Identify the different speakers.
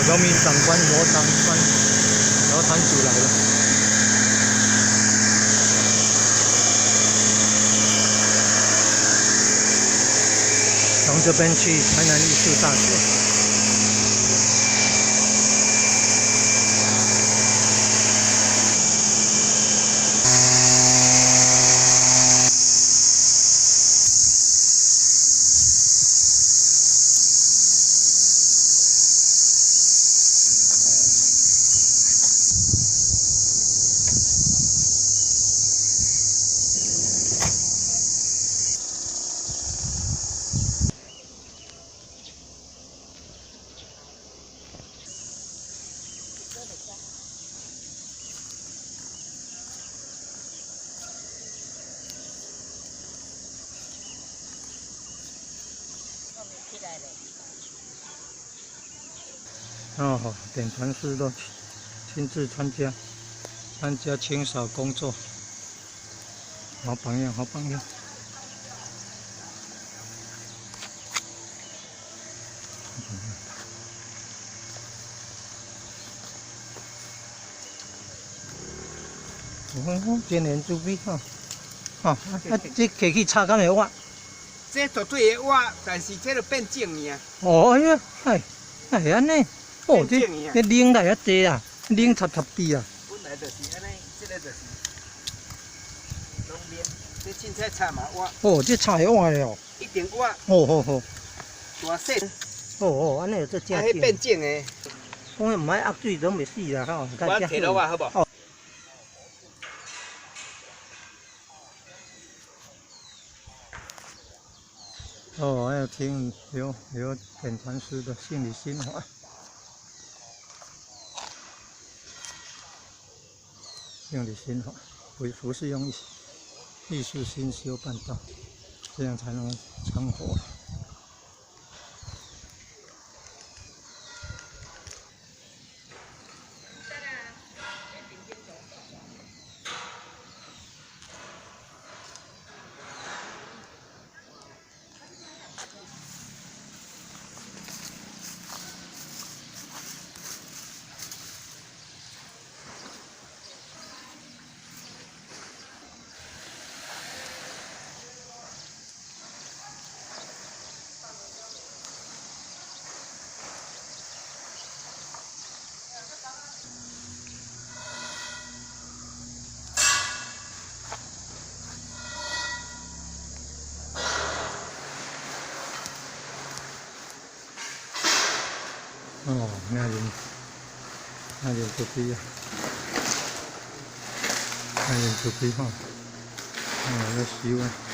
Speaker 1: 農民長官羅長川，羅堂主來了。從這邊去台南藝術大學。哦，點傳師都親自參加清掃工作，好榜樣，好榜樣。哦，天然豬皮吼，哦，啊，這下去炒敢會活？
Speaker 2: 這絕對會活，但是這就變種爾。
Speaker 1: 哦喲，哎，會按呢？哦，這這冷來遐濟啊，冷插插地啊。
Speaker 2: 本來就是按呢，這个就是農民，這凊彩炒嘛活。
Speaker 1: 哦，這炒會活的哦。
Speaker 2: 一定活。
Speaker 1: 哦好好。
Speaker 2: 大細。
Speaker 1: 哦哦，按呢就正。
Speaker 2: 啊，彼變種的。
Speaker 1: 講毋愛壓水攏袂死啦，吼。
Speaker 2: 我提落啊，好無？
Speaker 1: 哦。哦，要聽劉劉點傳師的心裡心話。用的心法，不是用意識心修辦道，這樣才能成佛。哦，那人，那人就比啊，那人就比吼，哦，要修啊。